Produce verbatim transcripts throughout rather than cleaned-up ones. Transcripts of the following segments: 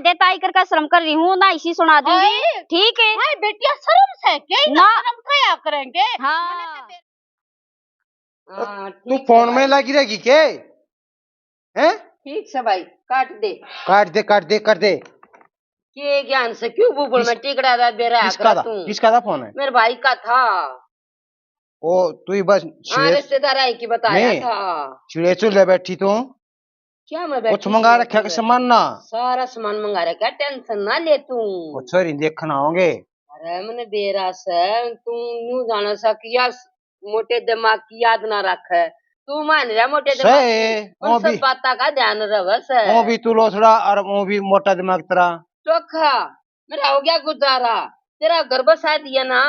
दे ताई करके शर्म कर रही हूँ ना, इसी सुना दूंगी। हाय। ठीक है। हाय बेटिया, शर्म से क्या ही ना ना। शर्म क्या करेंगे? हाँ। हाँ, तू ठीक फोन है में भाई। लगी रहेगी के? हैं? ठीक से भाई, काट दे। काट दे, काट दे, काट दे। के ज्ञान से क्यों बुबुल किस-, में टिकड़ा रहा बेरा किसका आकरा था? तू? किसका था फोन है? मेरे भाई का था। ओ, तू ही बस हाँ, छिड़े-, रिश्तेदार आए की बताया नहीं, था। छिड़े चूल्हे बैठी तू। क्या मैं कुछ बैठी मंगा छिड़े रखा के चूल्हे? सामान ना? सारा सामान मंगा रखा, टेंशन ना ले तू। वो छोरी देखना होंगे। अरे, मैंने बेरा से, तू न्यू जाना सा कि या मोटे दिमाग की याद ना रखे। तू मान रहा मोटे दिमाग सही, की, उन वो सब भी, बातां का ध्यान रहे से। वो भी तू लोसड़ा और वो भी मोटा दिमाग तेरा। चोखा, मेरा हो गया गुजारा, तेरा घर बसा दिया ना।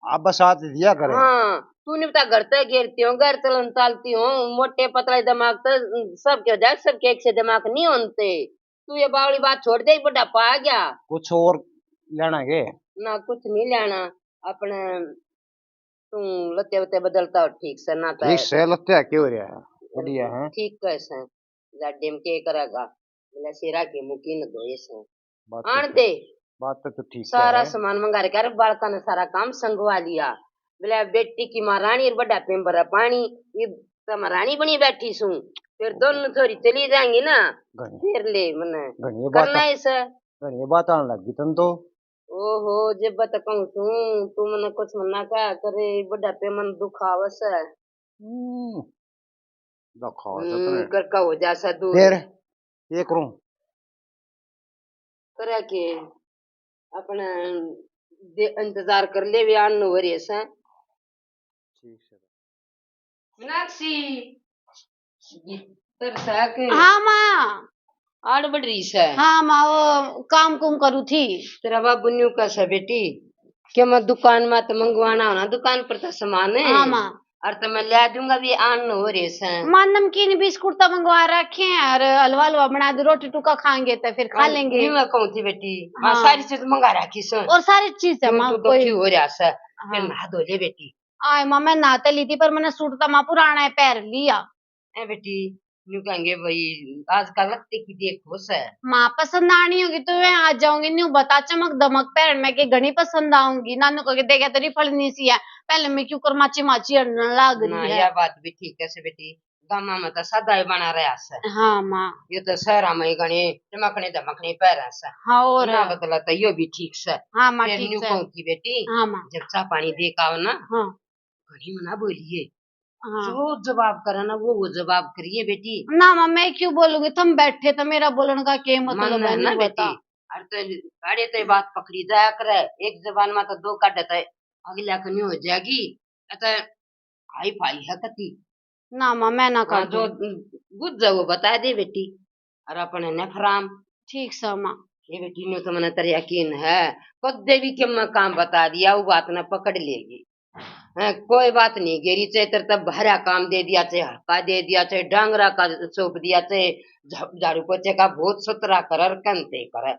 आप बसा दिया करे। हाँ, तू नहीं बता घर तक घेरती हूँ, घर चलन चालती हूँ, मोटे पतले दिमाग तो सबके हो जाए, सबके एक से दिमाग नहीं होते। तू ये बावली बात छोड़ दे, बुढ़ापा आ गया। कुछ और लेना के? ना, कुछ नहीं लेना। अपने तू लत्ते वत्ते बदलता हो ठीक से ना तो। ठीक से लत्ते के हो रहा है? बढ़िया है। ठीक कैसे? जाडे में के करेगा? बोला सिरा के मुकी न धोए से। बात तो आन ठीक, दे। बात तो तू ठीक सारा है। सामान मंगा रखा, अरे बालका ने सारा काम संगवा लिया। बोले बेटी की माँ रानी और बड़ा पेम्बर पानी, ये तो मैं रानी बनी बैठी सूं। फिर दोनों छोरी चली जाएंगी ना, घणी। फिर ले मने घणी बात करना आ-, है इसे। घणी बात आने लग गई तुम तो। ओहो, जब तक कहूँ सूं, तू मने कुछ मना कहा करे, बुढ़ापे मन दुख आवे से। हम्म, दुख आवे से हम्म, तने। करका हो जा सा दूर। फिर ये करूं? करे के अपने दे, इंतजार कर ले, वे आन हो रहे से। ठीक से। मीनाक्षी, ये तेरे साथ हाँ माँ। आड़ बढ़ रही से। हाँ माँ, वो काम कुम करू थी। तेरा बाबू न्यू कैसा बेटी, के मैं दुकान में तो मंगवाना हो ना, दुकान पर तो सामान है। हाँ माँ। और तो मैं ले दूंगा, भी आन हो रहे से। माँ नमकीन बिस्कुट तो मंगवा रखे हैं, और हलवा हलवा बना दे, रोटी टुका खाएंगे तो फिर खा हाँ, लेंगे। न्यू मैं कहूँ थी बेटी, हाँ। हाँ, सारी चीज मंगा रखी से। और सारी चीज है न्यू माँ, तो कोई दुखी हो रहा से। हाँ। फिर नहा धो ले बेटी। आए माँ, मैं नहा तो ली थी, पर मैंने सूट तो माँ पुराना है, पहन लिया। ए बेटी, न्यू कहेंगे भाई, आजकल लत्ते की देखो से। माँ पसंद आनी होगी तो मैं आ जाऊंगी, न्यू बता चमक दमक पहन में के घणी पसंद आऊंगी। नानू कह के देखे तेरी फलनी सी है, पहले मैं क्यों कर माची माची हड़न लाग ना, रही है। यह बात भी ठीक है से बेटी, गामा में तो सादा ही बना रहा से। हाँ माँ। ये तो शहरा में ही घणी चमकने दमकने पहरा से। हाँ और ना बदला तो यो भी ठीक से। हाँ माँ, फिर ठीक न्यू से। कहूँ थी बेटी, हाँ माँ। जब चाह पानी दे के आओ ना, हाँ। घणी मना बोलिए। हाँ। जो जवाब करे ना, वो, वो जवाब करिए बेटी। ना माँ, मैं क्यों बोलूंगी? तुम बैठे तो मेरा बोलने का के मतलब मन है, ना नहीं बेटी। बता। अरे तो आड़े तो बात पकड़ी जाया करे, एक जबान में तो दो काटे तो अगला कन्यू हो जाएगी। ये तो हाई फाई है कती। ना माँ, मैं ना हाँ, कर जो दूँ। बुझ जाओ बता दे बेटी। और अपने ने फराम। ठीक से माँ। ये बेटी, न्यू तो मने तेरे यकीन है, कदे भी के मैं काम बता दिया, वो बात ना पकड़ लेगी। हैं, कोई बात नहीं, गेरी चाहे तेरे तब भारा काम दे दिया, चाहे हल्का दे दिया, चाहे डांगरा का सौंप दिया, चाहे झा-, झाड़ू पोछे का बहुत सुथरा कर, कंते कर।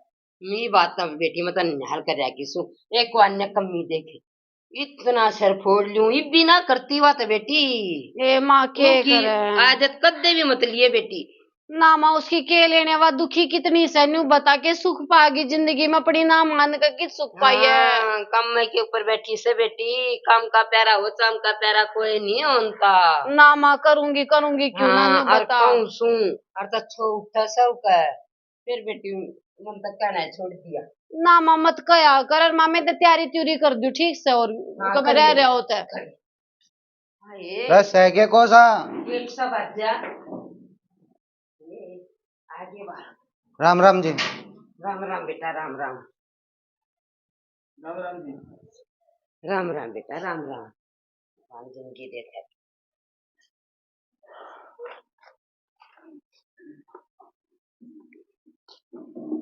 मी बात तो बेटी, मैं तो निहाल कर रह गई सू, एक को अन्य कमी देखे। इतना सिर फोड़ लूं, इब भी ना करती बात बेटी। ए माँ, के उनकी करे? आदत कदे भी मत लिए बेटी। ना माँ, उसकी के लेने, वा दुखी कितनी से, न्यू बता के सुख पागी जिंदगी में, अपनी ना मान के कित सुख पाई है? हाँ, कम के ऊपर बैठी से बेटी, काम का प्यारा हो, चाम का प्यारा कोई नहीं होता। ना माँ, करूंगी, करूंगी, क्यों ना, हाँ, न्यू और बता। कहूँ सूं, और तो अच्छो उठा सब का। फिर बेटी, मन तक कहना छोड़ दिया। ना माँ, मत कया कर, माँ, मैं तो तैयारी त्यूरी कर दूँ, ठीक से, और हाँ, कब कर रह ले। रहा होता है। हाय। बस है के कोसा? एक सा बाजा। ए, आगे बाहर। राम राम जी। राम राम बेटा, राम राम। राम राम जी। राम राम बेटा, राम राम। राम जिंदगी देता है।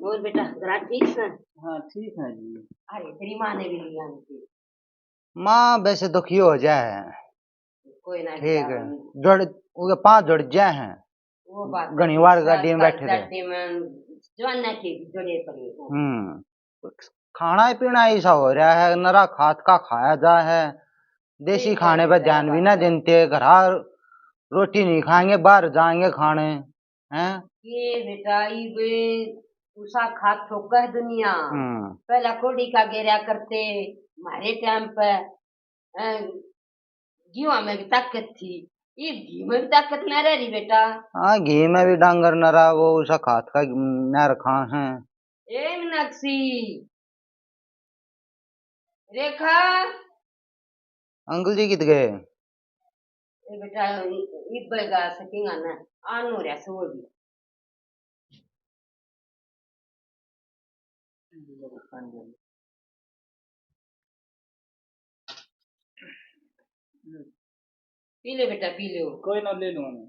और बेटा, जरा ठीक से? हाँ, ठीक है जी। अरे, तेरी माँ ने भी नहीं आनी थी। माँ वैसे दुखी हो जाए है। कोई ना ठीक बेटा, है। हम जोड़, उनके पाँच जोड़ जाए हैं। वो बात घणी तो बार सच गाड़ी में बात बैठे रहे। गाड़ी में जवाना के जोड़े पड़े हैं। हम्म। खाना ही पीना ऐसा हो रहा है, नरा खात का खाया जा है, देसी सही खाने बात पे है, ध्यान भी ना बात है। देते, घर रोटी नहीं खाएंगे, बाहर जाएंगे खाने, हैं? ये बेटा, ये बे-, उसा खात ठोका है दुनिया। हम्म। पहला कोड़ी का गेरा करते, म्हारे टाइम पे, अ, गेहूं में भी ताकत थी, इब घी में भी ताकत ना रह रही बेटा। हाँ, घी में भी डांगर ना रहा, वो उसा खात का ना रखा है। ए मीनाक्षी, रेखा। अंकल जी कित गए? ए बेटा, इब गा सकेगा ना, आन हो रहा से वो भी। पी ले बेटा, पी ले। कोई ना, ले लूंगा मैं।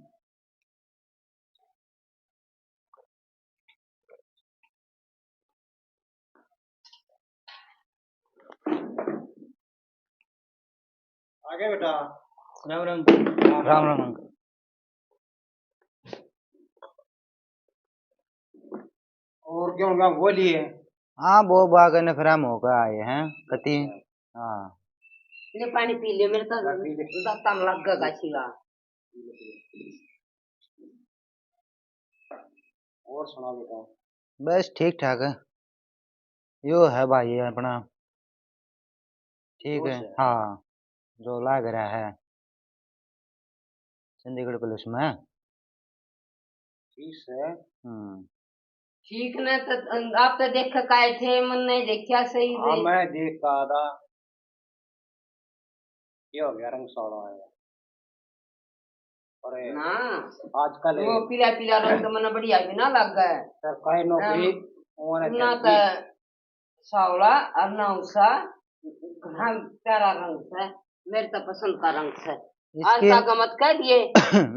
आ गया बेटा। राम राम जी। राम राम अंकल। और क्यों क्या बोलिए? हाँ, वो बाग ने फिर हम होकर आए हैं कति। हाँ। ले पानी पी ले, मेरे तो हाँ, पी ले। दांत में लग गया छिला। और सुना बेटा? बस ठीक ठाक है। यो है भाई अपना, ठीक है। हाँ, जो लाग रहा है चंडीगढ़ पुलिस में। ठीक है। हम्म। ठीक ना, तो आप तो देख के आए थे, मन नहीं देखा सही हाँ, से। मैं देख के आया था। ये हो गया रंग साला है। अरे ना, आजकल वो पीला पीला रंग तो मने बढ़िया भी ना लगे। सरकारी नौकरी ना तो सावला और ना उसा, घना प्यारा रंग से, मेरे तो पसंद का रंग से। आज इसकी तक मत कह दिए।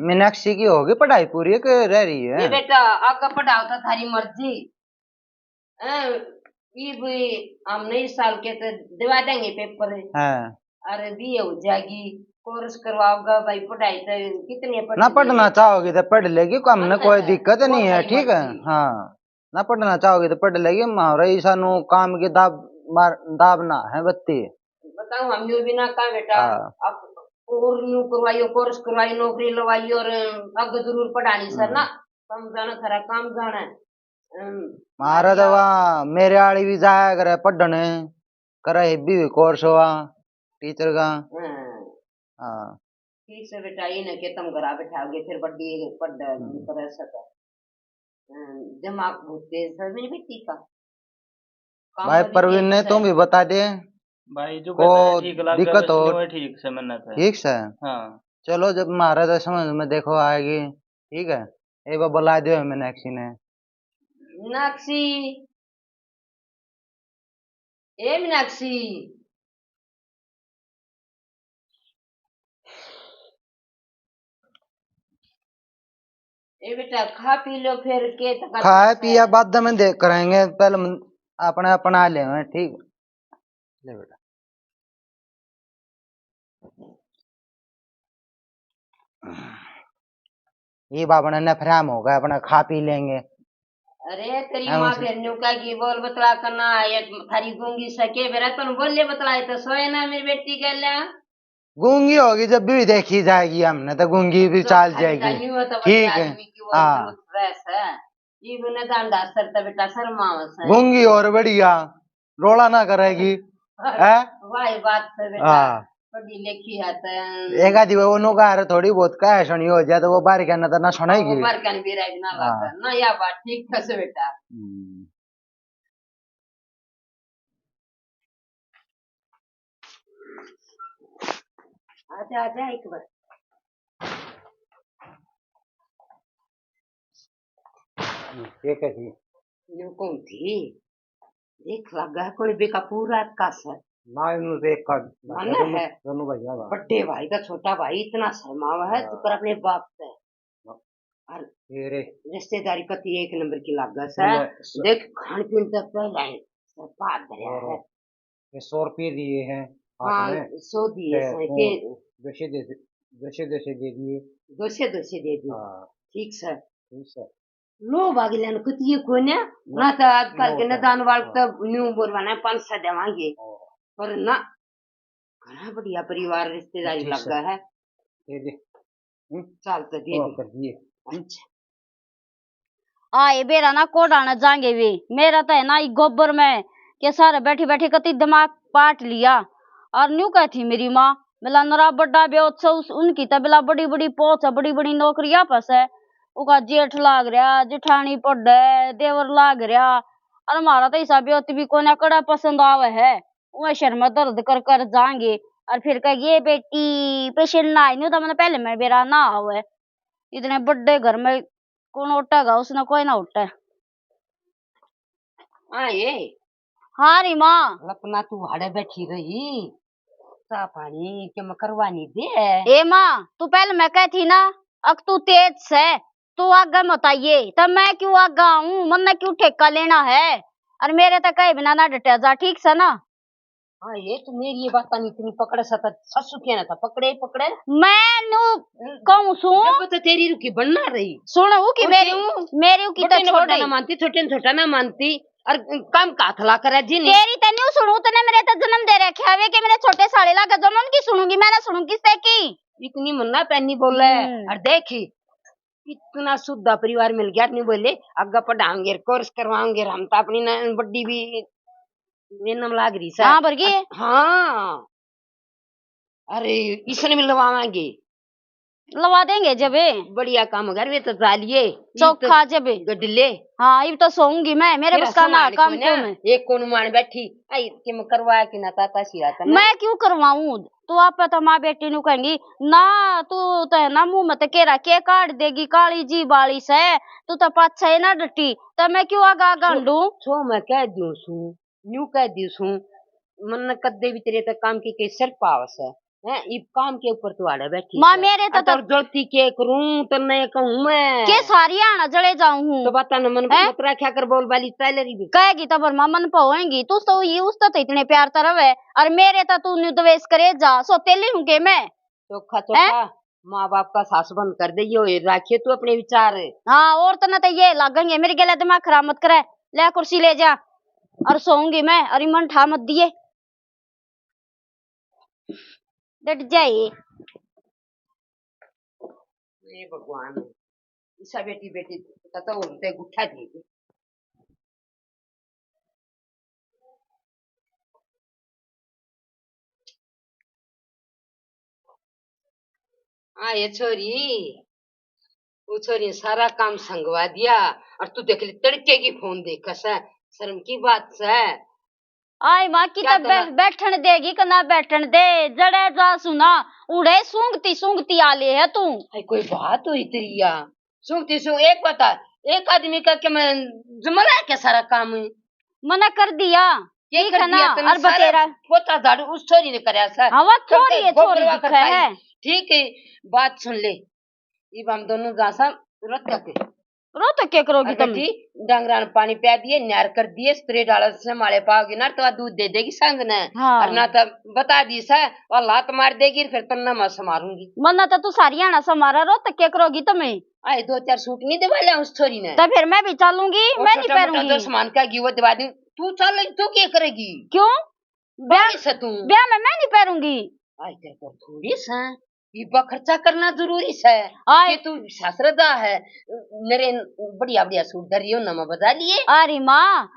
मीनाक्षी की होगी पढ़ाई पूरी कि रह रही है? ये बेटा, आगे पढ़ाओ तो थारी मर्जी। हैं, इब हमने इस साल के तो दिवा देंगे पेपर। हाँ। अरे, बीए हो जाएगी, कोर्स करवाओगा भाई, पढ़ाई तो कितनी है ना, पढ़ना चाहोगी तो पढ़ लेगी, हमने कोई दिक्कत नहीं है, ठीक है। हाँ, ना पढ़ना चाहोगी तो पढ़ लेगी, हमारा ऐसा नु काम की दाब मार, दाब ना है बत्ती। बताओ, हम न्यू भी ना कहा बेटा, हाँ। अब और न्यू करवाइयो, कोर्स करवाई, नौकरी लवाई और आगे जरूर पढ़ानी सर ना, हम्म। कम जाना थारा काम जाना है। हम्म, म्हारा तो वा मेरे आली भी जाया करे पढ़ने, करे हेबी हुई कोर्स वा टीचर का। हम्म। हाँ। ठीक से बेटा, ये ना के तुम घरा बैठाओगे, फिर बड़ी पढ़ हम्म। कर सके। हम्म, दिमाग बहुत तेज है मेरी बेटी का। काम भाई भी परवीन ठीक ने से। तुम भी बता दे। भाई जो को कहता है ठीक लग दिक्कत हो। ठीक से मेहनत है। ठीक से। हाँ। चलो जब म्हारा तो समझ में देखो आएगी, ठीक है। ए बाबा ला दो मीनाक्षी ने। मीनाक्षी, ए मीनाक्षी। ए बेटा, खा पी लो, फिर के तक खाया पिया बाद में देख करेंगे, पहले अपने अपना ले, ठीक। ले बेटा। ये बाबा ने नफराम होगा, अपना खा पी लेंगे। अरे तेरी माँ फिर न्यू कहेगी, बोल बतला करना, ये थारी गूंगी सके बेरा, तुम बोले बतलाए तो सोए ना मेरी बेटी के लिया। गूंगी होगी जब भी देखी जाएगी, हमने तो गूंगी भी चाल जाएगी। ठीक है। हाँ। जीव ने दान दास्तर तो बेटा शर्मावस है। गूंगी और बढ़िया, रोला ना करेगी। है? वाही बात है बेटा। हाँ। पढ़ी लिखी है तो एक आधी वो नुगार थोड़ी बहुत कह सुनी हो जाए तो वो बाहर कहना तो ना सुनेगी। बाहर कहने भी रहेगी ना। हाँ। ना, या बात ठीक है से बेटा। हम्म। आजा, आजा एक बार। ये कैसी? न्यू कौन थी? देख लगा कोई बेका पूरा कस। ना, इन्नू देख कर मन है। दोनों भैया बा। बड्डे भाई का छोटा भाई इतना शर्मावा है, हाँ। तू कर अपने बाप से। और ये रे। रिश्तेदारी कति एक नंबर की लागे से। देख, खान पीन तक पहले है, सब बात धरया है। ये सौ रुपये दिए हैं हाथ में। हाँ, सौ दिए हैं, के दो सौ दे, दो सौ दे दिए। दो सौ दे दिए। हाँ। ठीक से। ठीक से। लो भाग लेन कुतिए कोने, ना तो आजकल के नदान वाल तो न्यू बोलवाना पाँच सौ देवांगे। हाँ। पर ना, घना बढ़िया परिवार रिश्तेदारी लगा है। दे दे। हम्म? चल तो दे दे। कर दिए। अच्छा। आए बेरा ना कोडाने जाएंगे वे। मेरा तो है ना ई गोबर में के सारे बैठी बैठी कति दिमाग पाट लिया। और न्यू कह थी मेरी माँ, मिला नरा बड्डा ब्योत से उस, उनकी तो बिला बड़ी बड़ी पोच है, बड़ी बड़ी नौकरियां पस है। उका जेठ लाग रहा, जेठानी पढ़े, देवर लाग रहा। और हमारा तो हिसाब ब्योत भी कोने कड़ा पसंद आवे है। वह सिर में दर्द कर कर जाएंगे। और फिर कह, ये बेटी पेशेंट ना आई, नहीं तो मैंने पहले मैं बेरा ना आवे। इतने बड़े घर में कौन ओटेगा, उसने कोई ना ओटे। हाँ, ये। हाँ री माँ। अपना तू हाड़े बैठी रही, चाह पानी के मैं करवा नहीं दे। ए माँ, तू पहले मैं कह थी ना, अक तू तेज से, तू आगे मत आइए, तब मैं क्यों आगे आऊं, मन्ने क्यों ठेका लेना है? और मेरे तक कहे बिना ना डटे जा, ठीक से ना? हाँ, ये तो मेरी ये बात नहीं इतनी पकड़े सा, तो सासू के ना था पकड़े ही पकड़े। मैं नु हम्म। कहूं सू। जब तो तेरी रुकी बनना रही। सुन, ऊ की और मेरी, क्यों? मेरी ऊ की तो छोटे ने छोड़ छोटा रही। ना मानती, छोटे ने छोटा ना मानती, और काम का हाथ ला करे जी नहीं। तेरी तो न्यू सुनू, तने मेरे तो जन्म दे रखे हवे कि मेरे छोटे साले लागे जन्म की सुनूंगी, मैं ना सुनूंगी किससे की। इतनी मुन्ना पैनी बोले, हम्म। और देखी, इतना सुधा परिवार मिल गया, नहीं बोले, आगे पढ़ाएंगे, कोर्स करवाएंगे, हम तो अपनी ना बड्डी भी मेनम लाग रही सै। हाँ, भर गई। अ-, हाँ। अरे, इसने भी लवावांगे। लवा देंगे जब। बढ़िया काम कर, वे तो जा लिए। चोखा जब। गडले। हाँ, इब तो सोऊंगी मैं, मेरे बस का ना काम क्यों मैं? एक कोन मान बैठी, आई कि मैं करवाया कि ना ताता सिया तने। मैं क्यों करवाऊं? तू आप तो माँ बेटी नु कहेंगी ना, तू तो है ना मुंह मत केरा के काट देगी, काली जी बाली से, तू तो पाछे ही ना डटी, तो मैं क्यों आगा आगा छो, हंडू? छो मैं कह दूं सू, न्यू कह दी सू, मन्ने कदे भी तेरे तक काम की के सिर पावस है, हैं? इब काम के ऊपर तू आड़े बैठी माँ, है। मेरे तो और तोर जलती के करूं, तन्ने कहूं मैं। के सारी आना जले जाऊं हूँ। तो बात ना मन हैं? मत रखा कर, बोल बाली चल रही भी। कहेगी तो पर माँ मन पाएंगी, तू तो ये उस तो इतने प्यार तरफ है, और मेरे तो तू न्यू द्वेष करे जा, सोते ले हूँ के मैं। चोखा हैं? चोखा। माँ बाप का सास बंद कर दे, यो राखे तू अपने विचार। हाँ, और तन्ने तो ये लागेंगे, मेरे गले दिमाग खराब मत करे। ले कुर्सी ले जा, और सोऊंगी मैं, और मन ठा मत दिए, डट जाए। हे भगवान, इसा बेटी, बेटी का तो उल्टे गुठा दे। हाँ, ये छोरी, वो छोरी ने सारा काम संगवा दिया, और तू देख ले, तड़के की फोन देखस है, शर्म की बात से। आय माँ की क्या तब बै-, करना? बैठन देगी कि ना बैठन दे, जड़े जा सुना, उड़े सूंघती सूंघती आ ले है तू। आई कोई बात हुई तेरी या? सूंघती सूंघ, एक बता, एक आदमी का के मैं जमला है क्या सारा काम? मना कर दिया, ये ठीक कर है ना? दिया तने और सारा बतेरा। पोता झाड़ू उस छोरी ने करया सा। हाँ, वो छोरी है, छोरी दिखे है। ठीक है, बात सुन ले, इब हम दोनों जा सा रोतक के। रोतक के करोगी तुम? बेटी, डंगरा ने पानी प्या दिए, न्यार कर दिए, स्प्रे डाला से माले पाओगी ना, तो दूध दे देगी संग ने। हाँ। और ना तो बता दी से, वो लात मार देगी, फिर तन्ने मैं समारूंगी। मन्ना तो तू सारी आना समारा, रोतक के करोगी तुम्हें? आए दो चार सूट नहीं दिवा लिया उस छोरी ने? तो फिर मैं भी चलूंगी, मैं नहीं पहनूंगी। जो सामान का गी वो दिवा दूं। तू चल, तू क्या करेगी? क्यों? ब्याह से तू। ब्याह में मैं नहीं पहनूंगी। आई तेरे को थोड़ी सा इब्बा खर्चा करना जरूरी से। आए। कि तू सासरे जा है, मेरे बढ़िया बढ़िया सूट धर रही हो, नवा बजा लिए। अरे माँ,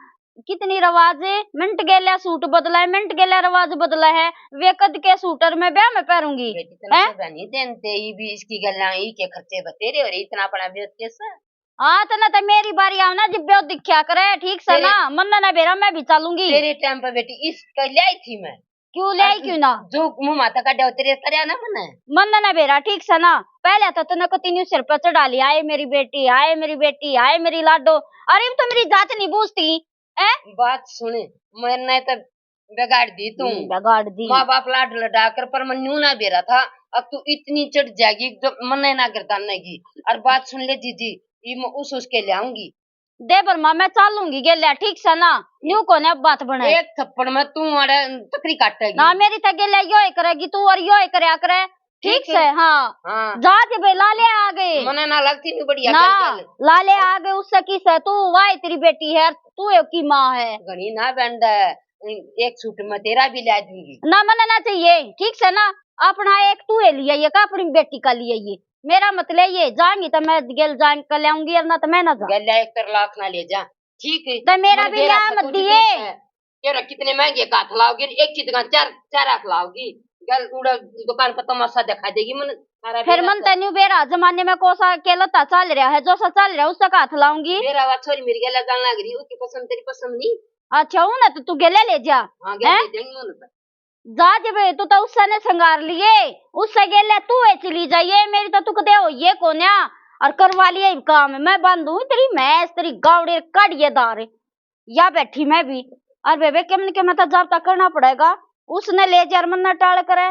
कितनी रवाज है, मिनट गेल्या सूट बदला है, मिनट गेल्या रवाज बदला है। वे कद के सूटर मैं ब्याह में पहनूंगी? बेटी, तने हैं? सजा नहीं देते, ये भी इसकी गल्ला, ये के खर्चे बतेरे हो रहे, इतना अपना बेच कैसे? हाँ, तने तो मेरी बारी आओ ना, जिब्बे दिख्या करे, ठीक से तेरे ना, मन्ने ना बेरा, मैं भी चलूंगी। तेरे टाइम पे बेटी, इसका ले आई थी मैं। क्यों ले आई, क्यों ना? जो मुंह माता का डर तेरे तरह ना मन्ने। मन्ने ना बेरा, ठीक से ना, पहले तो तने कति न्यू सिर पे चढ़ा लिया, आए मेरी बेटी, आए मेरी बेटी, आए मेरी लाडो। अरे, तो मेरी जात नहीं बूझती, हैं? बात सुने, मैंने तो बिगाड़ दी तू। हम्म, बिगाड़ दी। माँ बाप लाड लड़ा कर, पर मैं न्यू ना बेरा था। अब तू इतनी चढ़ जाएगी, जो मन्ने ना गर्दानेगी। और बात सुन ले जीजी, ये मैं उस उसके ले आऊंगी। दे पर माँ, मैं चालूंगी गेल्या, ठीक से ना? न्यू कोने अब बात बने। एक थप्पड़ में तू आड़े तकरी काटेगी। ना, मेरी तो गेल्या यो ही करेगी तू, और यो ही करया करे। ठीक ठीक से, है। हाँ। हाँ। जा जे बे, लाले आ गए। मने ना लगती न्यू बढ़िया ना, गल, गल। लाले आ गए, उससे किस है? तू वाह तेरी बेटी है, तू एक की माँ है। घणी ना बैंड है, एक सूट में तेरा भी ला दूंगी। ना, मने ना चाहिए, ठीक से ना? अपना एक तू है लिया ये का, अपनी बेटी का लिया ये। मेरा मत ले, ये जाएंगी तो मैं गेल जान कर ले आऊंगी, और ना तो मैं ना जा। गेल्या एक लाख ना ले जा, ठीक है? तो मेरा मन भी बेरा लिया था मत तू दिए। ठीक है। तेरा कितने महंगे का हाथ लाओगी, एक चीज का चार, चार हाथ लाओगी। गल उड़ा दुकान पर तमाशा दिखा देगी मन। सारा फिर बेरा मन तो तन्यू बेरा जमाने में कौसा के लता चल रहा है, जो सा चल रहा है, उससे का हाथ लाऊंगी। मेरा वा छोरी मेरी गेल्या जान लग रही, उसकी पसंद तेरी पसंद नहीं। अच्छा, हूं ना तो तू गेल्या ले जा। हाँ, गेल्या हैं? ले जाएंगे उन्हें तो। जा जब तू तो उससे ने संगार लिए, उससे गेल्या तू है चली जाइए, मेरी तो तू कदे होइए कोन्या। और करवा लिए काम, मैं बांधू तेरी भैंस, तेरी गावड़ी काढ़िए दार। या बैठी मैं भी। और बेबे के मन के मैं तो जाबता करना पड़ेगा, उसने ले जा और मन्ना टाल करे।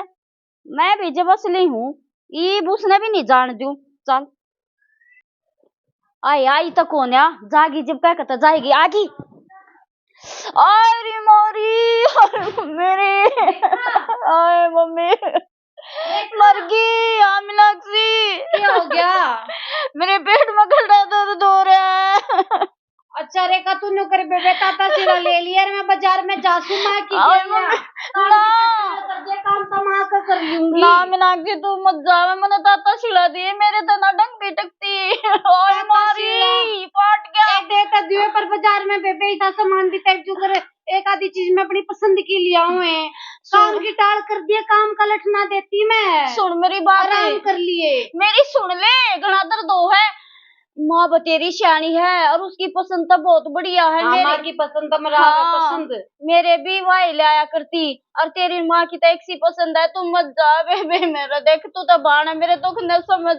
मैं भी जब असली हूँ, ईब उसने भी नहीं जान दूं। चल। आई, आई तो कोन्या, जागी जब कह के तो जाएगी, आगी। आय रे मारी, आय मेरे, आय मम्मी, मर गई, आ मीनाक्षी। क्या हो गया? मेरे पेट में खड़ा दर्द हो रहा है। अच्छा रेखा, तू न्यू कर बेबे, ताता सिरा ले लिया रे, मैं बाजार में जासू माँ की आय गेल्या। मम्मी, काम ना। की कर दे, काम तो माँ का कर लूंगी। ना मीनाक्षी, तू मत जावे, मैंने ताता सिला दिए, मेरे तो ना डंग भी टकती। ओए ताता मारी, सिला। पाट गया। ए, दे तो दिए, पर बाजार में बेबे इतना सामान भी तय जो करे, एक आधी चीज मैं अपनी पसंद की ले आऊं है। सुन। काम की टाल कर दिए, काम का लठ ना देती मैं। सुन मेरी बात। आराम कर लिए। मेरी सुन ले, घना दर्द हो है। माँ बतेरी सियाणी है और उसकी पसंद तो बहुत बढ़िया है। हाँ, मेरे माँ की पसंद तो मेरा हाँ, पसंद। मेरे भी वही लाया करती। और तेरी माँ की तो एक सी पसंद है, तू मत जा बेबे, मेरा देख, तू तो बाण है, मेरे दुख न समझ,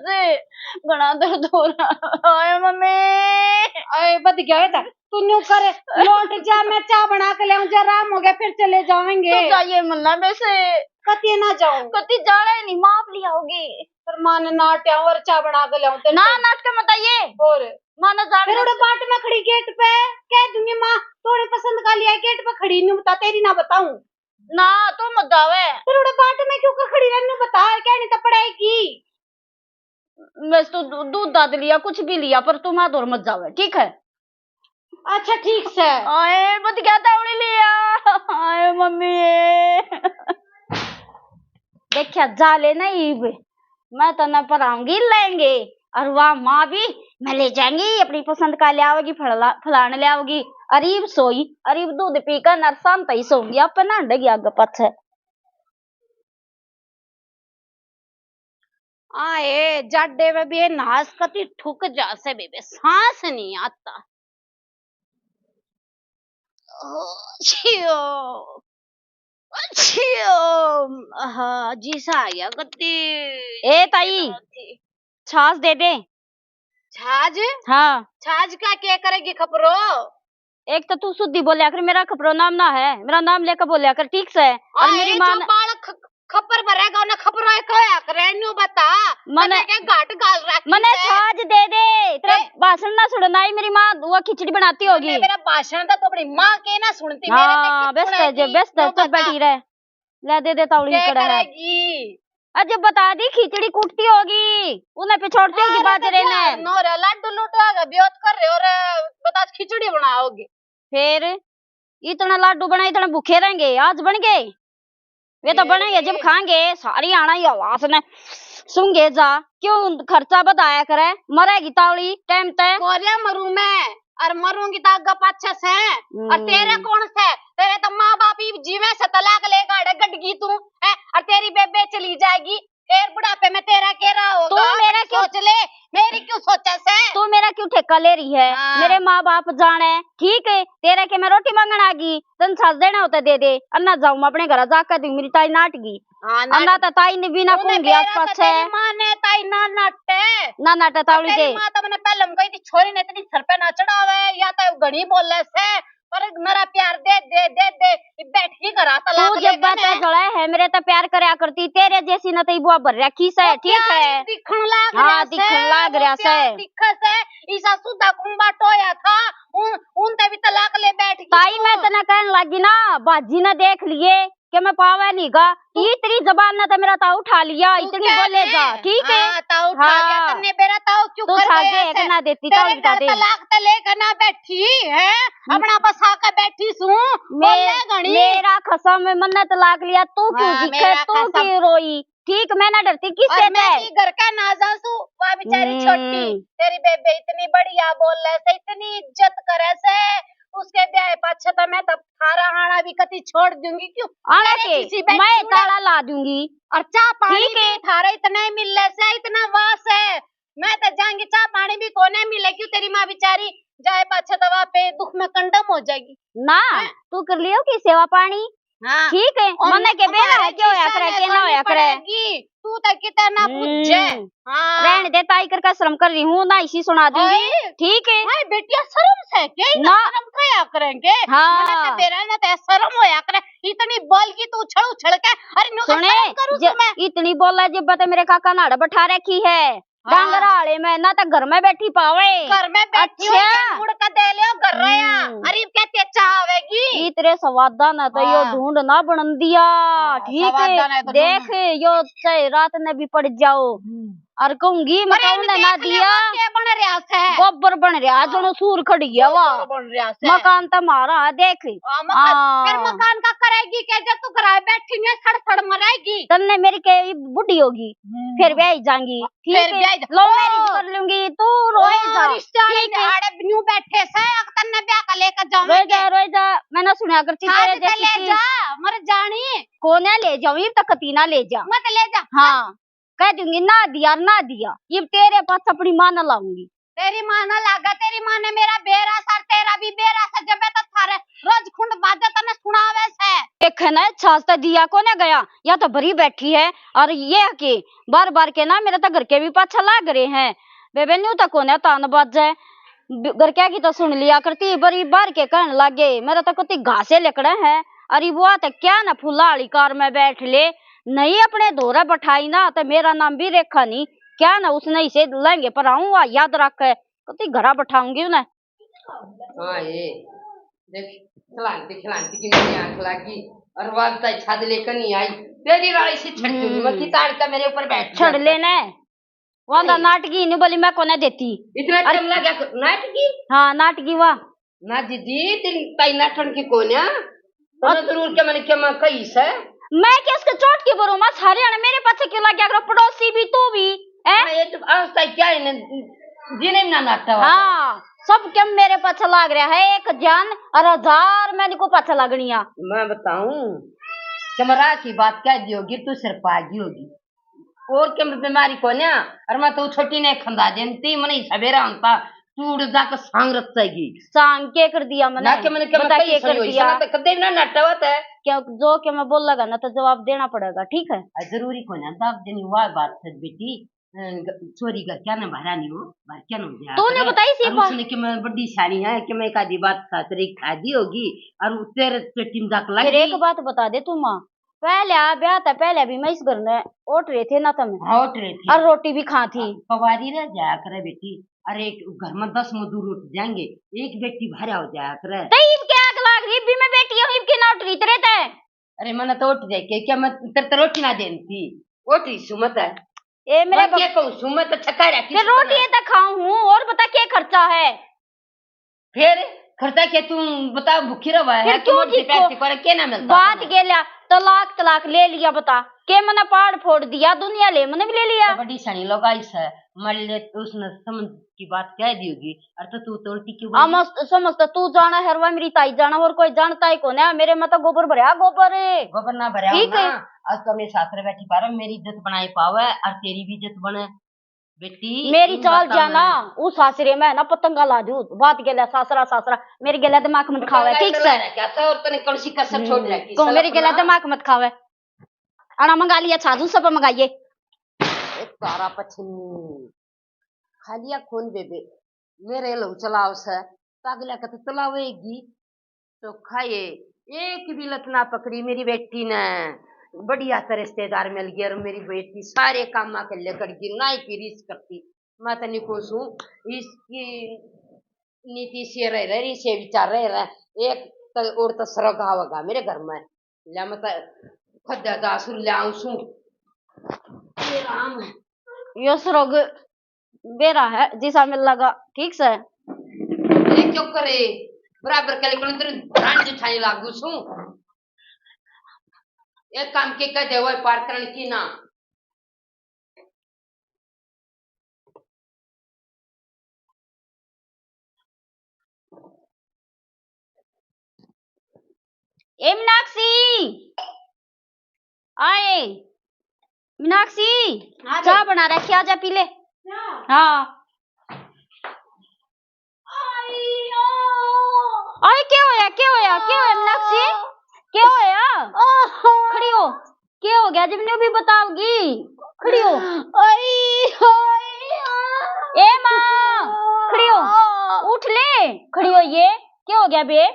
घना दर्द हो रहा है मम्मी। अरे बद गया है, तू न्यू कर, लौट जा, मैं चाय बना के ले आऊं, जरा आराम हो गया, फिर चले जाएंगे। तू जाइए मन्ना, वैसे कती ना जाऊं। कती जाना ही नहीं, माप लिया होगी। पर माँ ने नाट्या और चाय बना के ले आऊं तेरे ना, को। नाटक मत आइए। और माँ ने जान फिर दे। उड़े बाट में खड़ी गेट पे कह दूंगी, माँ तोड़े पसंद का लिया, गेट पे खड़ी, न्यू बता, तेरी ना बताऊं। ना, तू मत जावे। फिर उड़े बाट में क्यों कर खड़ी रहने, बता, कहनी तो पड़ेगी। बस तू दू-, दूध दाद लिया, कुछ भी लिया, पर तू माँ दौर मत जावे, ठीक है? अच्छा, ठीक से। आए, बद गया तावड़ी लिया। आए, मम्मी। देखा, जा ले ना ईब, मैं तन्ने पढ़ाऊंगी लेंगे। और वहाँ माँ भी, मैं ले जाएंगी, अपनी पसंद का ले आओगी, फला-, फलाने ले आओगी। अरीब सोई, अरीब दूध पी कर नरसान तई सोगी, आप ना डगी आगे पाछे। आए, जाडे में भी ये नास कती ठुक जा से बेबे, सांस नहीं आता। ओ, छियो, ओ, छियो, हाँ, जी सा आ गया कती। ए ताई, छाछ दे दे। छाछ? हाँ। छाछ का क्या करेगी खपरो? एक तो तू सुद्धी बोल्या कर, मेरा खपरो नाम ना है, मेरा नाम लेकर बोल्या कर, ठीक से। और हाँ, मेरी ये माँ जो ने बालक ख-, खपर भरेगा, उन्हें खपरो एक होया करे, न्यू बता। मने तन्ने के घाट गाल रखी मने है। छाछ दे दे, तेरा ए? भाषण ना सुनना ही, मेरी माँ वो खिचड़ी बनाती होगी। मने मेरा भाषण तो अपनी माँ के ना सुनती, मेरे हाँ, ते क्यों व्यस्त है, जो सुनेगी? व्यस्त है, न्यू चुप बता। बैठी रह। ले दे दे तावड़ी क्या कड़ा है। करेगी? अजय बता दी, खिचड़ी कुटती होगी, उन्हें पिछोड़ती होगी अरे बाजरे तो ने। नोरा लाडू लूटवा का ब्योत कर रहे हो रे, बता खिचड़ी बनाओगे। फिर इतना लाडू बना, इतना भूखे रहेंगे, आज बन गए, वे तो फिर बनेंगे जब भी। खाएंगे, सारी आना ही आवाज ने सूंघे जा, क्यों खर्चा बताया करे, मरेगी तावड़ी टाइम ते। कोरिया मरू मैं, और मरूंगी तो आगे पाछे से। और तेरे हम्म। कौन से? तेरे तो माँ बाप ही जीवे से, तलाक लेकर आड़े गडगी तू है, और तेरी बेबे चली जाएगी, फिर बुढ़ापे में तेरा के रहा होगा? तू मेरा क्यों सोच ले, मेरी क्यों सोचे से? तू मेरा क्यों ठेका ले रही है? हाँ। मेरे माँ बाप जाने, ठीक है, तेरे के मैं रोटी मांगण आ गई, तन छाछ देना होता दे दे, अन्ना जाऊं मैं अपने घर जाकर दूं, मेरी ताई नाट गई। हाँ, अन्ना नाट- तो ताई ने भी ना तूने कूंगी बेरा आसपास तो है। तेरी माँ ने ताई ना नाटे। ना नाटे तावड़ी तेरी दे। माँ तो मैंने पहले में कही थी, छोरी ने इतनी सर पे ना चढ़ावे, या तो घणी बोले से, पर मेरा प्यार दे दे दे दे, ये बैठ के करा तलाक तू जब लेके बात ने। जड़ा है, मेरे तो प्यार करया करती, तेरे जैसी ना तो बुआ भर रखी से, तो ठीक क्या है? दिखण लाग हाँ, रहा से, दिखण लाग वो रहा क्या से। दिखे से, ईसा सुधा कुंबा टोया था, उन, उन ते भी तलाक ले बैठ गई ताई, तू। मैं तने कहन लगी ना, बाजी ने देख लिए कि मैं पावे नहीं गा। तू इतनी जबान ने तो मेरा ताऊ उठा लिया, तू इतनी क्या बोले ले? जा, ठीक है? हाँ, ताऊ उठा लिया, हाँ। तन्ने मेरा ताऊ क्यों तू कर छागे गया एक से? ना देती, तेरे ताऊ बता घर दे। तलाक ते लेकर ना बैठी है, हम्म। अपना बसा के बैठी सूं, मे-, बोले घणी। मेरा खसम, मन्ने तलाक लिया, तू क्यों हाँ, दिखे, मेरा तू खसम। क्यों रोई? ठीक, मैं ना डरती किससे और मैं थे। भी घर का ना जा सू, वह बेचारी हम्म। छोटी, तेरी बेबे इतनी बढ़िया बोले से, इतनी इज्जत करे से, उसके ब्याह पाछे तो मैं तब थारा आना भी कती छोड़ दूंगी। क्यों? आना तेरे के, किसी बैठी मैं हूँ ना। ताला ला दूंगी। और चाह पानी ठीक भी है। थारा इतना ही मिल से, इतना वास है, मैं तो जाऊंगी, चाह पानी भी कोने मिले। क्यों, तेरी माँ बेचारी जाए पाछे दवा पे दुख में कंडम हो जाएगी। ना, हैं? तू कर लियो की सेवा पानी। हाँ। ठीक है, और मन्ने के बेरा है, क्यों होया करे, के ना होया करे। तू तो कितना ना बुझे। हम्म। हाँ। रहने दे, ताई करके शर्म कर रही हूँ ना, इसी सुना दूंगी। ओए। ठीक है। हाय बेटिया, शर्म से के, ना। शर्म क्या करेंगे? हाँ। मन्ने के बेरा ना तो शर्म होया करे, इतनी बोल की तू उछल उछल के, अरे न्यू तो सुने, शर्म करूँ ज-, मैं। इतनी बोला जब तो मेरे काका नाड़ बैठा रखी है। हाँ। डांगर आले में ना तो घर में बैठी पावे। घर में बैठी हुई अच्छा। है, मुड़ के दे लियो घर रया। हम्म। अरे क्या तेचा आवेगी? इतरे सवादा ना तो यो हाँ। ढूंढ ना बनन दिया। हाँ, ठीक है। सवादा ना तो देख, ढूंढ। यो चाहे रात ने भी पड़ जाओ। हम्म। और कहूंगी, अरे मकान ने ना दिया। के बन रहा है? गोबर बन रहा, हाँ। जनो सूर खड़ी है वा। गोबर बन रहा है। मकान तो मारा है, देख। हाँ, मकान, हाँ। फिर मकान का करेगी क्या जब तू घर बैठी नहीं, सड़ सड़ मरेगी? तन्ने मेरी के बुढ़ी होगी, हम्म। फिर ब्याह जाएंगी। ठीक फिर है, ब्याह जा-, love marriage ओ। कर लूंगी, तू रोए ओ, जा। रिश्ते वाले ठीक है। आड़े न्यू बैठे से, अक तन्ने ब्याह का लेकर जाऊंगे। रोए जा, रोए जा, मैं ना सुना करती शादी तेरे पे जैसी ले चीज। जा, मर जानी। कोने ले जाऊं, इब तक कती ना ले जा। मत ले जा। हाँ, कह दूंगी ना दिया, ना दिया। इब तेरे पास अपनी माँ ना लाऊंगी। तेरी माँ ना लागा, तेरी माँ ने मेरा बेरा सर, तेरा भी बेरा सर, जब तो थारे रोज खुंड बाजे तने सुनावे से। देखे ना, छाछ तो दिया कोने गया, या तो भरी बैठी है, और ये के बार बार के ना मेरे तो घर के भी पाछा लाग रहे हैं। बेबे न्यू तो कोने तान बाजे, ब-, घर क्या की तो सुन लिया करती, बड़ी बार के कहने लागे, मेरा तो कति घासे लिकड़े हैं। अरे वो तो क्या ना फुला वाली कार में बैठ ले, नहीं अपने धोरा बैठाई ना, तो मेरा नाम भी रेखा नहीं, क्या ना उसने इसे लहंगे पर आऊँ, याद रख, कति घरा बैठाऊंगी उन्हें। हाँ, ये देख, खिलांती खिलांती की मेरी आंख लागी और वालता छाद लेकर नहीं आई। तेरी राय से छड़ दूंगी मैं, हम्म। किताड़ का मेरे ऊपर बैठ छड़ जाता। लेना है। वांदा नाटकी नहीं बोली, मैं कोने देती। इतना अरे टाइम लगा नाटकी? हाँ, नाटकी वा। ना दीदी, तेरी ताई नाटन की कोन्या। तने जरूर के मैंने के मैं कही से। मैं क्या उसके चोट की बोलूं? मैं सारे आने मेरे पाछे क्यों लग गया करो? पड़ोसी भी, तू भी, हैं? हाँ, ये तो अवस्था क्या है ना, जिन्हें ना नाटक हुआ। हाँ, सब क्या मेरे पाछे लाग रहा है, एक जान और हजार मैंने को पाछे लगनिया। मैं बताऊं, चमरा की बात कह दी होगी, तू सिर पा गई होगी। और के बीमारी कोन्या, और मैं तो छोटी ने खंदा देती, मने ही सवेरा होता, तू उड़ जाके सांग रच जाएगी। सांग के कर दिया मने? ना के मने के बता मैं के कहीं कर सही होई, दिया? सना तो कदे भी ना नटवत है। क्या जो के मैं बोलेगा ना तो जवाब देना पड़ेगा, ठीक है? आ, जरूरी कोन्या जवाब देनी, वाह बात है बेटी। अ, ग-, छोरी घर क्या ना भरा नहीं हो, भर क्या ना हो जाया तूने करे। बताई सी और बात? उसने कि मैं बड़ी सियानी है कि मैं एक आधी बात सासरे खा दी होगी और तेरे पेटी में जाके लग फिर एक गई। बात बता दे तू माँ, पहले आ ब्याह था, पहले भी मैं इस घर में ओट रहे थे ना तुम। हाँ, ओट रहे थे। और रोटी भी खा थी। आ, पवारी रह जाया करे बेटी। अरे, एक घर में दस मजदूर उठ जाएंगे, एक बेटी भारा हो जाया करे। तो इब के आग लाग रही, इब भी मैं बेटी हूँ, इब के ना उठ रही तेरे ते। अरे, मैंने तो ओट रहे के, क्या मैं तेरे ते रोटी ना देती? ओट रही सु मत है। ए, मेरे मैं बक- क्या कहूँ सु, मैं तो छका रखी फिर सु रोटी ना। ये तो खाऊं हूँ, और बता क्या खर्चा है? फिर खर्चा के तू बता, भूखी रहा है, फिर क्यों तुम जी पैसे को-, पर के ना मिलता बात तुम्हें? गेल्या, तलाक, तलाक ले लिया, बता, के मने पहाड़ फोड़ दिया, दुनिया ले, मने भी ले लिया। तो बड़ी सनी लोग आई से, मान ले, उसने समझ की बात कह दी होगी, और तो तू तो उल्टी क्यों आ, बोली? मस्त समझ तो तू जाना है, और वह मेरी ताई जाना, और कोई जानता ही कौन है, मेरे में तो गोबर भरया, गोबर। गोबर ना भरया ठीक होना, है। आज तो मेरे सासरे बैठी पारो, मेरी इज्जत बनाई पावे, और तेरी भी इज्जत बने। बेटी, मेरी इन चाल बातां जाना, में उस सासरे में ना पतंगा ला दूं, बात गेला सासरा, सासरा, मेरे गेला दिमाग मत खावे, पतंगा ठीक इतना से? रह क्या था और तने कौन सी कसर छोड़ हम्म, रखी? तो मेरे गेला दिमाग मत खावे। आना मंगा लिया, छाजू सब मंगाइए। ए, तारा पछनी। खा लिया खून बेबे। मेरे लो चलाओ से। पागला का तो चलावेगी। तो खाए, एक भी लत ना पकड़ी मेरी बेटी ने। बढ़िया से रिश्तेदार मिल गया और मेरी बेटी सारे काम अकेले कर गई, ना ही की रीस करती। मैं तो नहीं खुश हूँ। इसकी नीति से रह रही, से विचार रह रहा। एक तो और तो सरग आवेगा मेरे घर में। ले मैं तो खद्या दासुर ले आऊं सू। ये राम है। यो सरग बेरा है, जिसा मिल लगा, ठीक से। अरे चुप करे, बराबर के लेकिन तेरे रान जिठाई लागू सू। एक काम के कह दे, वो पार करण की ना। ए मीनाक्षी, आए। मीनाक्षी, हाँ, चाय बना रखी, आजा पी ले। चाय? हाँ। आए, के होया, के होया, के होया मीनाक्षी? के होया? खड़ी हो। के हो गया जब न्यू भी बताओगी? खड़ी हो। ए माँ, खड़ी हो। उठ ले, खड़ी हो। ये के हो गया बे?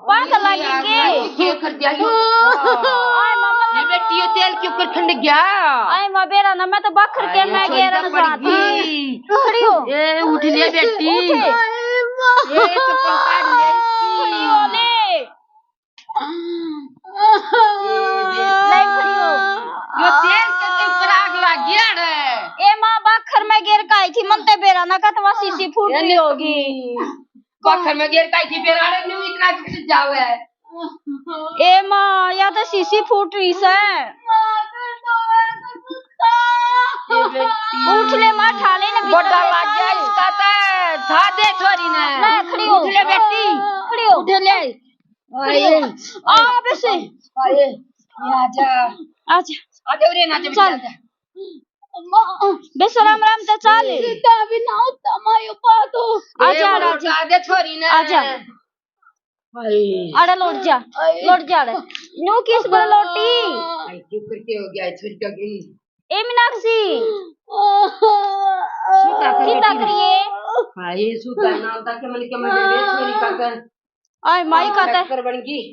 पागल लागेंगे। ये क्या कर दिया यो? आए मामा, ये बेटी, ये तेल क्यों कर खंड गया? आए माँ, बेरा ना, मैं तो बखर के, आए, मैं छोरी गेरा का ना पड़ चाहती। गई। खड़ी हो। ए, उठ ले बेटी। उठे। ये चप्पल काट ले इसकी। खड़ी हो ले। ये देख। नहीं, खड़ी हो। यो तेल के ऊपर आग लग गया रे। ए माँ, बखर में गिर के आई थी, मन ते बेरा ना कतवा शीशी फूट रही होगी। पत्थर में गिर काई थी, फिर आड़े न्यू इतना किस जावे। ए माँ, या तो शीशी फूट रही से। ये बेटी। उठ ले माँ, ठा ले ना, गोड्डा लग गया इसका तो। ठा दे छोरी ने। ना, खड़ी हो। उठ ले बेटी। खड़ी हो। उठ ले। खड़ी हो। आ, बेसे। आए, ये आजा। आजा। आजा, उरे ना, आजा, चल। आजा। अम्मा। बेसो राम राम तो चाल। सीधा भी ना होता, मायो पा दो। आजा, ए, आजा। उठा दे छोरी ने। आजा। हाय। अरे लौट जा, हाय। लौट जा रे। न्यू किस पर लौटी? हाय, क्यों करके हो गया है, छोरी का क्यों नहीं? ए मीनाक्षी। सीधा कर सीधा बेटी। करिए। हाय, ये सुधा ना होता के मन के मन में छोरी का कर। आय माई का ते चक्कर बन गई।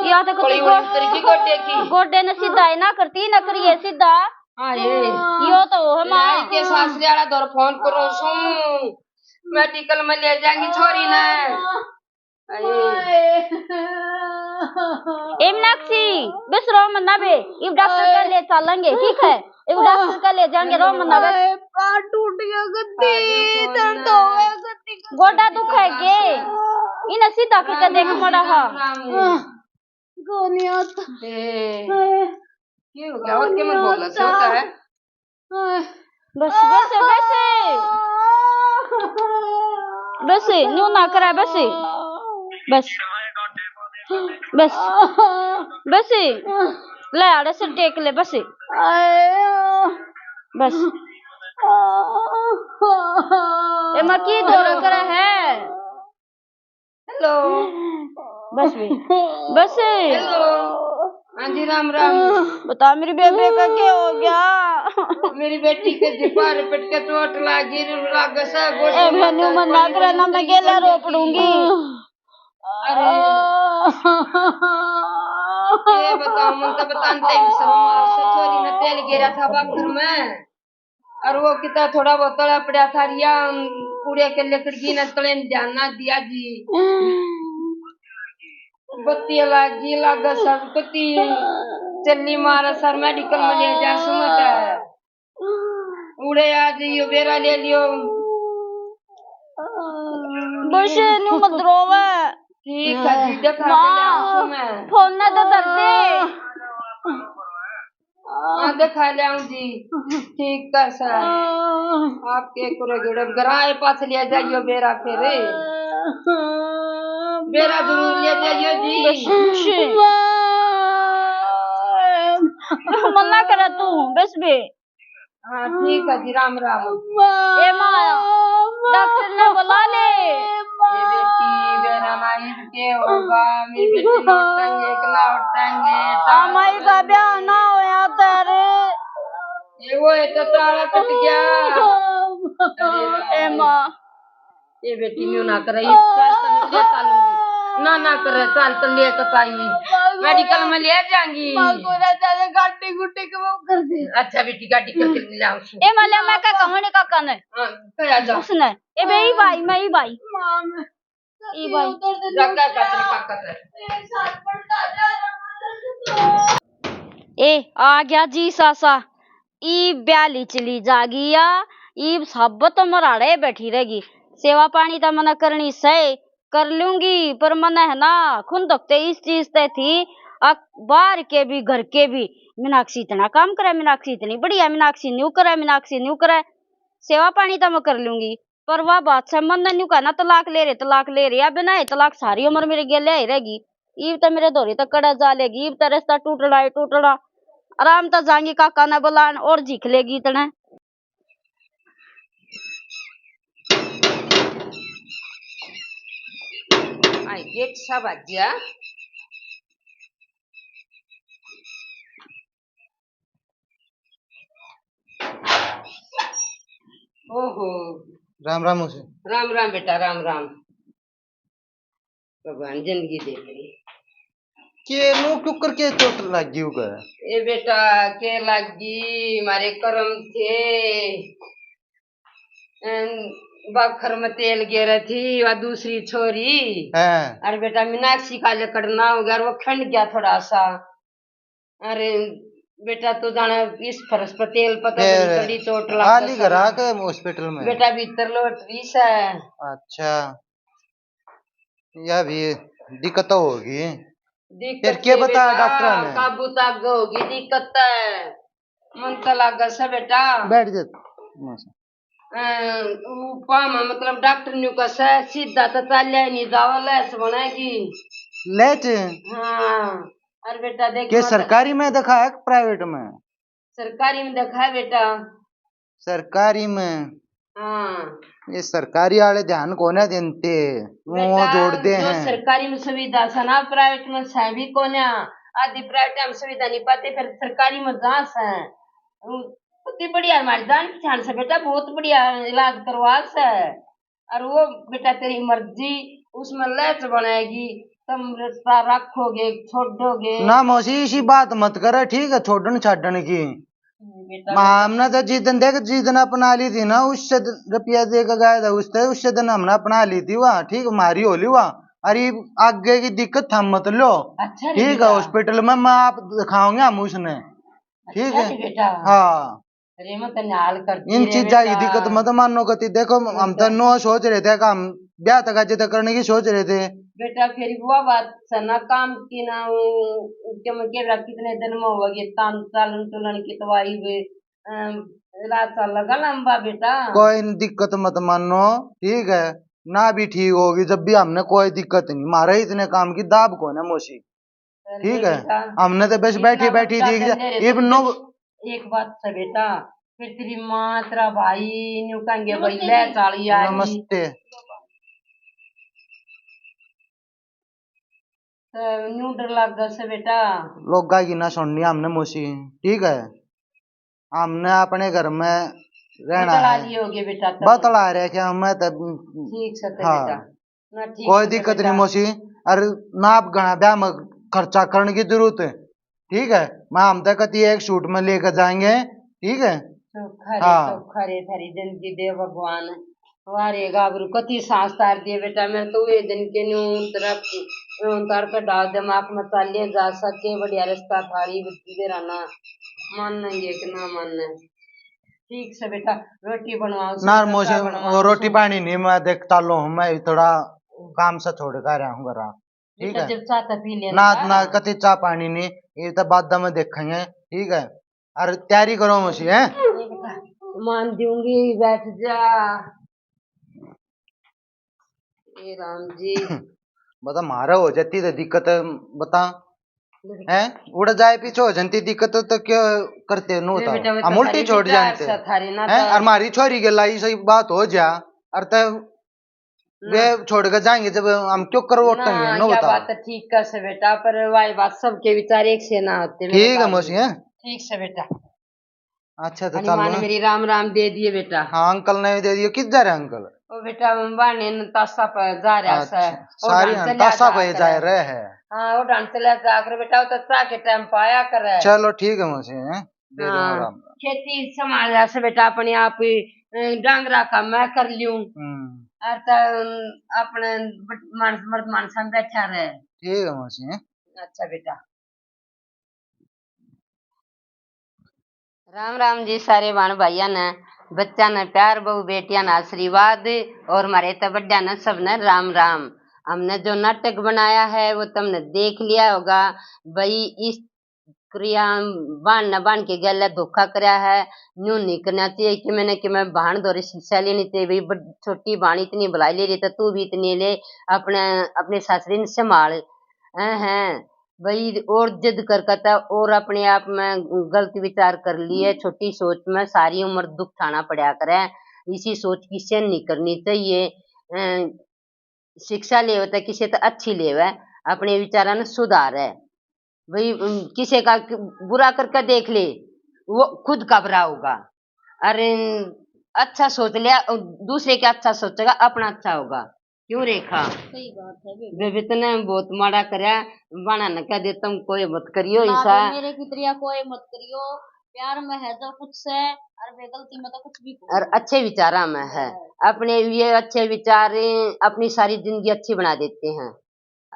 या तो कोई कभी उल्टी की गोड्डे की। गोड्डे ने सीधा ही ना करती, ना करिए सीधा। हाँ, ये। यो तो हो माँ। लाई के सासरे वाला दौर फोन करो सू। मेडिकल में ले जाएंगी छोरी ने। अरे। ए मीनाक्षी, बस रो मत ना बे, इब डॉक्टर का ले चलेंगे, ठीक है? इब डॉक्टर का ले जाएंगे, रो मत ना बस। अरे, पैर टूट गया गद्दी, अरे, दर्द हो गया गद्दी का। गोडा दुख है के? इन्हें सीधा करके देख मड़ा हा। कोनी आता। ए, हाय। के हो गया? और के मत बोल, सोता है? हाय। बस, बस, बस। बस, न्यू ना करा, बस। बस। बस। बस। ले, आड़े से टेक ले, बस। हाय। बस। ए, माँ की दौरा करे है? हेलो। बस बे। बस। हेलो। हाँ जी, राम राम। बता मेरी बेबे का क्या हो गया? मेरी बेटी के जी पैर पट के चोट लागी, लागे से गोली ए, मैं न्यू मना करे ना, मैं गेला रो पड़ूंगी। अरे। ये बताओ, मन तो बताते ही शर्म आ, छोरी ने तेल गिरा था बाखर में। और वो कितना थोड़ा बहुत तला पड़ा था रिया, कूड़े के लकड़की ने तले ने ध्यान ना दिया जी। बत्ती लागी लागे सब कती चली मारा सर, मेडिकल में ले जा सुमत। उड़े आ जाइयो, बेरा ले लियो। बस न्यू मत रोवे। ठीक है जी, दिखा के ले आऊं मैं। फोन ना तो धर दे। हाँ, दिखा ले आऊं जी। ठीक है सर। आपके कुरे गुड़े गराए पास ले जाइयो बेरा फेरे। बेरा जरूर ले जाइयो जी। बस। मना करे तू, बस बे। हाँ, ठीक है जी, राम राम। ए माँ, डॉक्टर ने बुला ले। ये बेटी, बेरा ना इब के होगा, मेरी बेटी लौटेंगे, एक लौटेंगे, आ माई का ब्याह ना होया तेरे। ये वो है तो ताला कट गया। अरे ए माँ। ये बेटी न्यू ना करे, ये चाल तन ले चालूंगी। ना, ना करे, चाल तन ले तो चालूंगी। मेडिकल में ले जाएंगी। माँ को ना जाने, गाड़ी गुड्डी के वो कर दे। अच्छा बेटी, गाड़ी करके ले आओ। ए माँ, ले मैं का कहूँ ने काका ने। हाँ, कह आ जा। उसने। ए बे, ई भाई, मैं ई भाई। माँ, मैं ई भाई। उधर से जा, क्या कर, क्या कर। ए, आ गया जी सासा। ईब ब्याली चली जागी या, ईब साबत तो मराड़े बैठी रहेगी। सेवा पानी तो मने करनी सही, कर लूंगी, पर मने है ना, खुंदक ते इस चीज ते थी, अक-, बाहर के भी, घर के भी, मीनाक्षी इतना काम करे, मीनाक्षी इतनी बढ़िया, मीनाक्षी न्यू करे, मीनाक्षी न्यू करे। सेवा पानी तो मैं कर लूंगी, पर वह बात से मन न्यू कहना, तलाक ले रहे, तलाक ले रहे, अब ना, तलाक सारी उम्र मेरे गेले ही रहेगी। इब तो मेरे धोरी तक कड़ा जा लेगी, इब तो रास्ता टूटना ही टूटना। आराम तो जाएंगी काका ने बुलान और झीक लेगी इतने। आई गेट सा बाजिया। ओहो। राम राम मौसी। राम राम बेटा, राम राम। भगवान जिंदगी दे मेरी। के नो क्यों करके चोट लग गई होगा? ए बेटा, के लग गई, मारे कर्म थे। अन बाखर में तेल गेरे थी, वा दूसरी छोरी। हाँ। अरे बेटा, मीनाक्षी का लकड़ना हो गया, और वो खंड गया थोड़ा सा। अरे बेटा, तो जाने इस फर्श पर तेल पता फिर नहीं कड़ी चोट लग आली गई घर सा। आके हॉस्पिटल में? बेटा, भीतर लोट रही से। अच्छा, यह भी दिक्कत तो होगी। दिक्कत फिर के नहीं बता बेटा, डॉक्टर ने? काबू तक होगी दिक्कत। मन तो लागे से बेटा। बैठ जा। अ, वो पामा, मतलब, डॉक्टर न्यू कसे, सीधा तो चाल्या ही नहीं जावा, लैच बनेगी। लैच? हाँ। अरे बेटा, देख, के मत सरकारी में दिखाया कि प्राइवेट में? सरकारी में दिखाया बेटा। सरकारी में? हाँ। ये सरकारी वाले ध्यान कोने देते, वो बेटा, जोड़ दे जो हैं। सरकारी में सुविधा से ना, प्राइवेट में से भी कोने। आधी प्राइवेट में सुविधा नहीं पाते, फिर सरकारी में जा से। बहुत ही बढ़िया हमारी जान पहचान से बेटा, बहुत बढ़िया इलाज करवा से। और वो बेटा तेरी मर्जी, उसमें लैच बनाएगी, तुम रिश्ता रखोगे, छोड़ोगे। ना मौसी, इसी बात मत करे, ठीक है, छोड़न छाड़न की। बेटा, हमने तो जिस दिन देख, जिस दिन अपना ली थी ना, उससे दिन रुपया दे के गया था, उससे, उससे दिन हमने अपना ली थी वहाँ, ठीक, मारी हो ली वहाँ। अरे आगे की दिक्कत हम मत लो, अच्छा रे ठीक है, बेटा। हॉस्पिटल में मैं आप दिखाओगे हम उसने, ठीक अच्छा है रे बेटा। हाँ। अरे मैं तन्ने हाल करती इन रे चीजा की बेटा। दिक्कत मत मानो कती। देखो, हम तो बेटा। नो सोच रहे थे कि हम ब्याह तक आज तक करने की सोच रहे थे। बेटा, फिर वो बात से ना काम की ना, वो, के मैं के रहा, कितने दिन में हो गए, तान चालन चुलन की तो आई हुए, अम, रास्ता लगा लंबा बेटा। कोई दिक्कत मत मानो, ठीक है, ना भी ठीक होगी, जब भी हमने कोई दिक्कत नहीं, मारे इतने काम की दाब को ना मौसी। चल ठीक है, बेटा, हमने तो बस इतना बैठी, बैठी गुस्सा देख करने लिया। रे इब तो नो एक बात से बेटा, फिर तेरी माँ, तेरा भाई न्यू कहेंगे, "भाई, ले चाली आ गई।" नमस्ते। तो न्यू डर लग गया से बेटा। लोगा की ना सुननी हमने मौसी, ठीक है, हमने अपने घर में रहना बतला है। लिए होगे बेटा तुम। बतला रहे क्या मैं तो ठीक से तो हाँ। बेटा। ना ठीक कोई से दिक्कत बेटा। नहीं मौसी, अरे ना आप घना ब्याह में खर्चा करने की जरूरत है, ठीक है, मैं हम तक कती एक सूट में लेकर जाएंगे, ठीक है। चोखा रे, हाँ। चोखा रे, थारी जिंदगी दे भगवान। वारे गाबरू कती सांस तार दिए बेटा, मैं तो वे दिन के न्यू उतार, उतार के डाल दिमाग में चाले जा सके, बढ़िया रिश्ता थारी बुद्धि दे रहना, मानेंगे कि ना माने। ठीक से बेटा, रोटी बनवाओ, ना मौसी, वो रोटी पानी नहीं, मैं देख चालू हूँ, मैं थोड़ा काम से छोड़ कर आया हूँ घर। ठीक है। जब चाह तो पी लेना ना, ना, कती चाह पानी नहीं, ये तो बाद में देखेंगे, ठीक है। और तैयारी करो मौसी, हैं? मान दूंगी, बैठ जा। ए राम जी। बता, मारा हो जाती तो दिक्कत, बता। हैं? उड़ जाए पीछे हो जाती दिक्कत तो क्या करते नो? बताओ, हम उल्टी छोड़ जाते हैं। और हमारी छोरी के लाई सही बात हो जा, और तो वे छोड़ के जाएंगे जब हम क्यों करवटेंगे, नो बताओ। बात तो ठीक है से बेटा, पर वाई बात सबके विचार एक से ना होते। ठीक है मौसी, हैं? ठीक से बेटा। अच्छा, तो चलो। मेरी राम राम दे दिए बेटा। हाँ, अंकल ने भी दे दिए। किस जा रहे अंकल? ओ बेटा, बाने तासा पे जा रहा है। अच्छा, सारी तासा पे जा रहे हैं। हाँ, वो ढान चला जाकर बेटा, वो तो चाह के टाइम पाया करे। चलो, ठीक है मौसी, हैं? दे दो हाँ, राम राम। खेती संभाल रहा से बेटा अपने आप ही, अ, डांगरा का मैं कर लूं। हम्म। और तो, अम, अपने बट-, मानस, मर्द मानस में बैठा रहे। ठीक है मौसी, हैं? अच्छा बेटा। राम राम जी सारे भाण भाइयां ने, बच्चा ने प्यार, बहू बेटियां ने आशीर्वाद और म्हारे ते बड्डा ने सब ने राम राम। हमने जो नाटक बनाया है वो तुमने देख लिया होगा भाई, इस क्रिया बाण ने बाण के गैल धोखा करया है। न्यू नहीं करना चाहिए कि मैंने कि मैं भाण धोरे शिक्षा लेनी चाहिए भाई, बड़-, छोटी भाण इतनी बुलाई ले रही तो तू भी इतनी ले, अपने, अपने सासरी ने संभाल। हैं, हैं भाई, और जिद कर करता और अपने आप में गलत विचार कर लिए, छोटी सोच में सारी उम्र दुख ठाना पड़ा करे। इसी सोच की सहन नहीं करनी चाहिए। अ, शिक्षा लेवे तो किसी तो अच्छी लेवे, अपने विचारां ने सुधारे। भाई, उम, किसी का क-, बुरा करके देख ले, वो खुद का बुरा होगा। अरे, अच्छा सोच लिया, दूसरे का अच्छा सोचेगा, अपना अच्छा होगा। क्यों रेखा? सही बात है बेबे। बेबे, तने बहुत माड़ा करया, बाणा ने कह दे, तुम कोई मत करियो ना ऐसा। बे, मेरे की तरिया कोई मत करियो। प्यार में है जो कुछ से, और बेगलती में तो कुछ भी कोई और अच्छे विचारा में है। अपने ये अच्छे विचार अपनी सारी जिंदगी अच्छी बना देते हैं,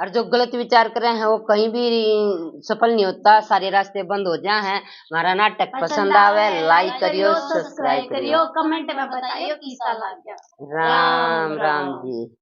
और जो गलत विचार करे हैं वो कहीं भी सफल नहीं होता, सारे रास्ते बंद हो जाए हैं। हमारा नाटक पसंद आवे, like करियो, subscribe करियो। कमेंट में बताइयो कैसा लग गया। राम राम जी।